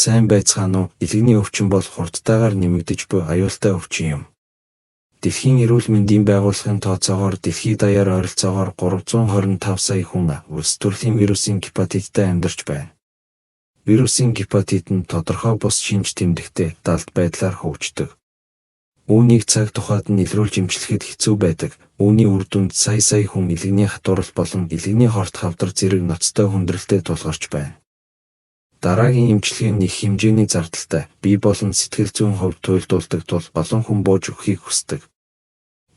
Сайн байцгаана уу? Илгэний өвчин бол хурдтайгаар нэмэгдэж буй аюултай өвчин юм. Дэлхийн эрүүл мэндийн байгууллагын тооцоогоор дэлхий даяар ойролцоогоор 325 сая хүн улс төрлийн вирусын гепатиттай амьдарч байна. Вирусын гепатит нь тодорхой бус шинж тэмдэгтэй далд байдлаар хөгждөг. Үүнийг цаг тухайд нь илрүүлж эмчлэхэд хэцүү байдаг. Үүний үр дүнд сая сая хүн илгэний хатуурал болон илгэний хорт хавдар зэрэг ноцтой хүндрэлтэй тулгарч байна. Дараагийн эмчилгээ нь их хэмжээний зардалтай, бие болон сэтгэл зүйн хувьд туйлдуулдаг тул олон хүн бууж өгөхийг хүсдэг.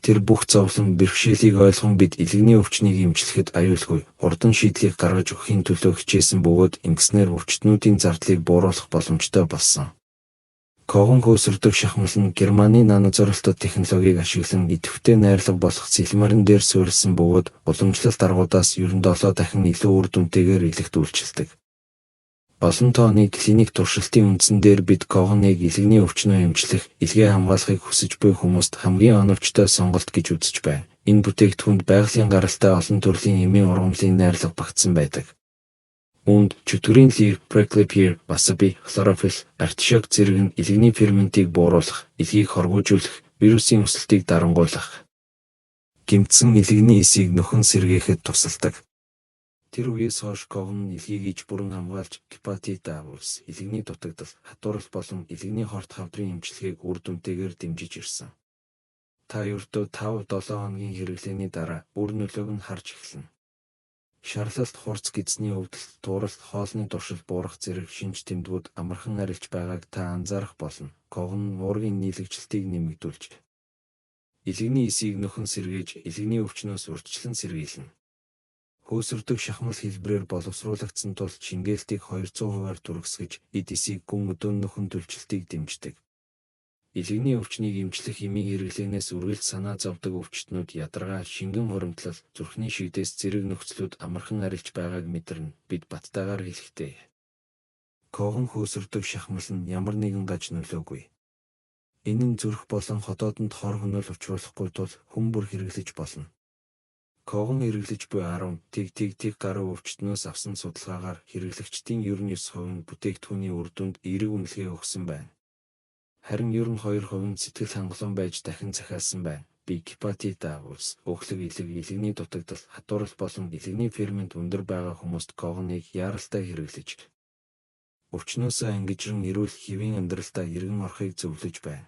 Тэр бүх зовлон бэрхшээлийг ойлгон бид илгэний өвчнийг эмчлэхэд аюулгүй, хурдан шийдлийг гаргаж өгөхийн төлөө хичээсэн бөгөөд ингэснээр өвчтөнүүдийн зардлыг бууруулах боломжтой болсон. Когон хөөсөрдөг шахмал нь Германы нанозорилттой технологийг ашиглан идэвхтэй найрлага болох цэлмэрэн дээр суурилсан бөгөөд уламжлалт аргуудаас 97 дахин илүү үр дүнтэйгээр илэгт үйлчилдэг. Олон тооны клиник туршилтын үндсэн дээр бид когоныг илгэний өвчнөө эмчлэх, илгээ хамгаалахыг хүсэж буй хүмүүст хамгийн оновчтой сонголт гэж үзэж байна. Энэ бүтээгдэхүүнд байгалийн гаралтай олон төрлийн эмийн ургамлын найрлага багтсан байдаг. Үүнд чөтгөрийн лир, prickly pear, васаби, хлорофилл, артишок зэрэг нь илгэний ферментийг бууруулах, илгийг хоргуужуулах, вирусын өсөлтийг дарангуйлах, гэмтсэн илгэний эсийг нөхөн сэргээхэд тусалдаг. Тэр үеэс хойш Когон нь илгийг иж бүрэн хамгаалж, гепатит А улс, илгэний дутагдал, хатуурал болон илгэний хорт хавдрын эмчилгээг үр дүнтэйгээр дэмжиж ирсэн. Та ердөө 5-7 хоногийн хэрэглээний дараа үр нөлөөг нь харж эхэлнэ. Шарлалт, хурц гэдэсний өвдөлт, тууралт, хоолны туршил буурах зэрэг шинж тэмдгүүд амархан арилж байгааг та анзаарах болно. Когон нь уургийн нийлэгчлэлтийг нэмэгдүүлж, илгэний эсийг нөхөн сэргээж, илгэний өвчнөөс урьдчилан сэргийлнэ. Хөөсөрдөг шахмал хэлбэрээр боловсруулагдсан тул шингээлтийг 200%-аар түргэсгэж, эд эсийг гүн өдөөн нөхөн төлжилтийг дэмждэг. Илгэний өвчнийг эмчлэх эмийн хэрэглээнээс үргэлж санаа зовдог өвчтөнүүд ядаргаа, шингэн хуримтлал, зүрхний шигдээс зэрэг нөхцлүүд амархан арилж байгааг мэдэрнэ. Бид баттайгаар хэлэхдээ когон хөөсөрдөг шахмал нь ямар нэгэн гаж нөлөөгүй. Энэ нь зүрх болон ходоодонд хор хөнөөл учруулахгүй тул хүн бүр хэрэглэж болно. Когон хэрэглэж буй 10 тэг тэг тэг гаруй өвчтөнөөс авсан судалгаагаар хэрэглэгчдийн 99% нь бүтээгдэхүүний үр дүнд эерэг үнэлгээ өгсөн байна. Харин 92% нь сэтгэл хангалуун байж дахин захиалсан байна. Би гепатит А улс, өөхлөг илэг, илгэний дутагдал, хатуурал болон илгэний фермент өндөр байгаа хүмүүст когоныг яаралтай хэрэглэж, өвчнөөсөө ангижран эрүүл хэвийн амьдралдаа эргэн орохыг зөвлөж байна.